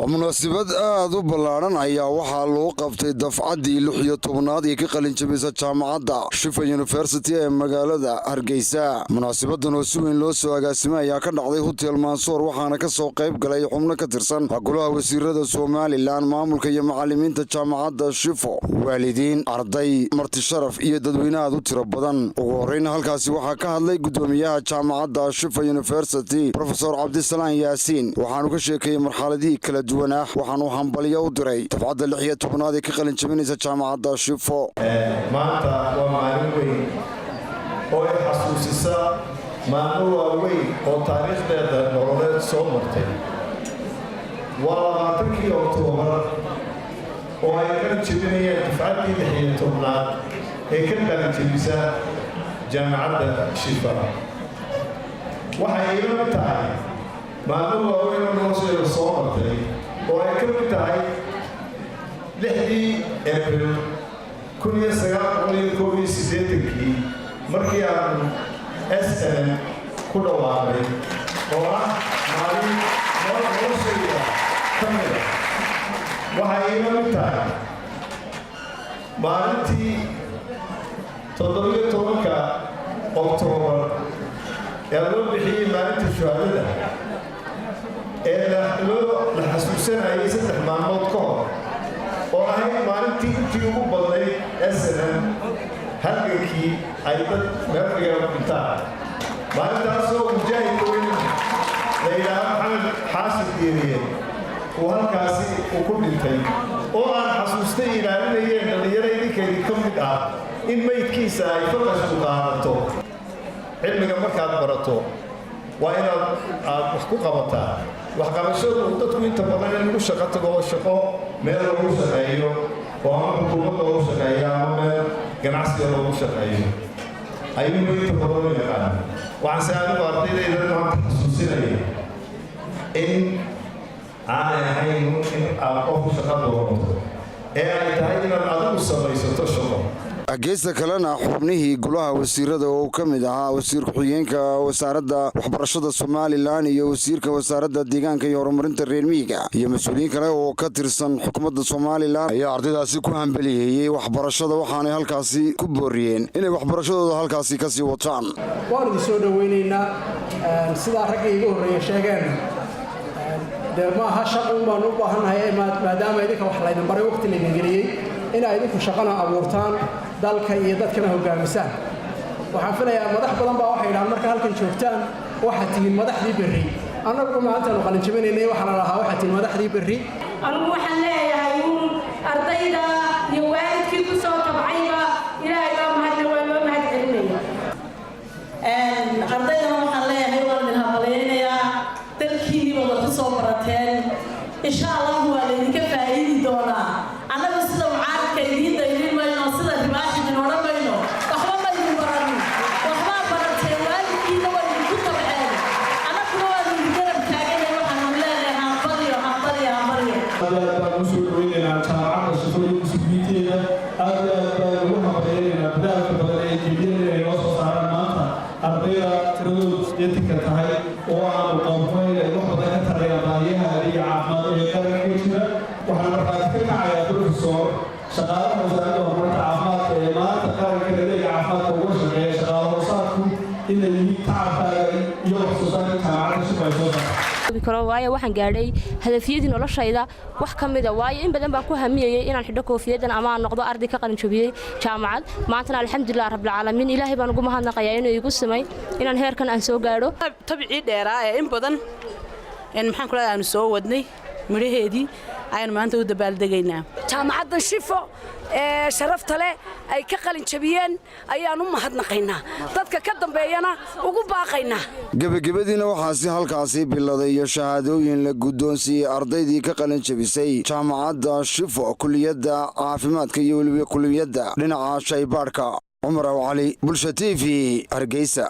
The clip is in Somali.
Munaasabad aad u ballaadhan ayaa waxaa loo qabtay dafcaddii 16aad ee ka qalinjabisa jaamacadda Shifa University ee magaalada Hargeysa. Munaasabadan oo si weyn loo soo agaasimay ayaa ka dhacday Hotel Mansoor, waxaana ka soo qayb galay xubno ka tirsan golaha wasiirada Somaliland, maamulka iyo macalimiinta jaamacadda Shifo, waalidiin, arday, marti sharaf iyo dadweyne aad u tiro badan. Ugu horreyna halkaasi waxaa ka hadlay guddoomiyaha jaamacadda Shifa University, Professor Cabdisalaan Yaasiin, waxaanu ka sheekeeyey marxaladihii kala duwanaa, waxaanu hambalyo u diray dafcadda 16aad ee ka qalin jabinaysa jaamacadda Shifo. Maanta waa maalin weyn oo ay xasuusisa maalmo waaweyn oo taariikhdeeda nololeed soo martay. Waa 20-kii Oktoobar oo ay qalin jebinayeen dufcaddii 16aad ee ka qalin jebisa jaamacadda Shifa. Waxay iila mid tahay maalmo waaweyn oo nolosheeda soo martay oo ay ka mid tahay 6-dii Abril 1981-kii, markii aanu SNM ku dhawaaqay, oo ah maalin noloshayda ka mida. Waxay iila mid tahay maalintii 17-ka Oktoobar ee loo bixiyey maalinta shuhadada, ee loo la xasuusanayay 3 maalmood ka hor, oo ahayd maalintii intii ugu badnayd SNM halgankii ay dad meelfigaa ku dhintaan, maalintaasoo mujaahidka weyn la yidhaaha Maxamed Xaashi Diiriye uu halkaasi uu ku dhintay, oo aan xasuustay ilaalinayeen dhallinyaro idinkaydin ka mid ah in meydkiisa ay faqashku qaadato. Cilmiga markaad barato waa inaad aad wax ku qabataa. Waxqabashadu dadku inta badan in lagu shaqo tago oo shaqo meel loogu shaqeeyo, oo ama xukuumad loogu shaqeeyo ama meel ganacsiga loogu shaqeeyo, ayuu inta badan u yaqaana. Waxaan se anigu ardaydayda maanta xasuusinaya in aanay ahayn in aad qofku shaqo doonato, ee ay tahay inaad adigu samaysato shaqo. Geesta kalena, xubnihii golaha wasiirada oo ka mid ahaa wasiir ku-xigeenka wasaaradda waxbarashada Somaliland iyo wasiirka wasaaradda deegaanka iyo horumarinta reer miyiga iyo mas-uuliyiin kale oo ka tirsan xukuumadda Somaliland ayaa ardaydaasi ku hambaliyeeyey waxbarashada, waxaanay halkaasi ku booriyeen inay waxbarashadooda halkaasi kasii wataan. Waan idin soo dhoweynaynaa. Sidaa ragga iiga horreeya sheegeen, dee maaha shaqo un baanu u baahannahay, maadaama idinka wax laydin baray, waqti laydin geliyey, inaa idinku shaqana abuurtaan, dalka iyo dadkana hogaamisaan. Waxaan filayaa madax badan baa waxay yidhahaan, marka halkan joogtaan waxaad tihiin madaxdii berri. Annagu maalintaanu qalinjabinaynay waxaa la lahaa, waxaad tihiin madaxdii berri. Anugu waxaan leeyahay uun ardayda iyo waalidkii ku soo tabcayba Ilaahay baa mahadna, waa loo mahad celinaya. Ardaydana waxaan leeyahay, waan idin hambalyaynayaa. Dalkiinniba wad ku soo barateen, insha Allahu waa laydinka faa'iidi doonaa. Annagu sida mucaaradka idiin daylin mayno, sida ribaax idin odhan mayno, waxba ma idin baranin. Waxbaa barateen, waalidkiina waa idinku tabceen, annaguna waanu idin garab taaganay. Waxaanu leenahay hambalyo, hambalyo, hambalyo. Aad iyo aad baan usoo dhaweynaynaa jaamacadda Shifo iyo mas-uuliyiinteeda. Aad iyo aad baan ugu hambalyaynaynaa dadaalka badan ee geliyeen inay noo soo saaraan maanta ardayda tiradoodu 80-ka tahay, oo aanu qabno inay wax badan ka tarayaan baahiyaha adeega caafimaad ee qaranka jira. Waxaan markaati ka kacayaa, professor, shaqaalaha wasaaradda horumarinta caafimaadka ee maanta qaranka adeega caafimaadka uga shaqeeya, shaqaalo hoosaadku inay yihiin tacabkaaga iyo wax soo saarka jaamacadda Shifo ay soo saarto. Karo, waayo waxaan gaadhay hadafyadii noloshayda wax ka mida, waayo in badan baan ku hamiyayay inaan xidho koofiyadan ama aan noqdo arday ka qalin jabiyey jaamacad. Maantana alxamdulilah rabbilcaalamiin, Ilaahay baan ugu mahadnaqayaa inuu igu simay inaan heerkan aan soo gaadho. Tabcii dheeraa ee in badan, maxaan kula, aanu soo wadnay midhaheedii ayaanu maanta u dabaaldegaynaa. Jaamacadda Shifo ee sharafta leh ay ka qalin jabiyeen ayaan u mahadnaqaynaa, dadka ka dambeeyana ugu baaqaynaa. Gebagabadiina waxaasi halkaasi biladay iyo shahaadooyin la guddoonsiiyey ardaydii ka qalin jabisay jaamacadda Shifo, kuliyadda caafimaadka iyo weliba kuliyadda dhinaca shaybaadhka. Cumar Aw Cali, Bulsha TV, Hargeysa.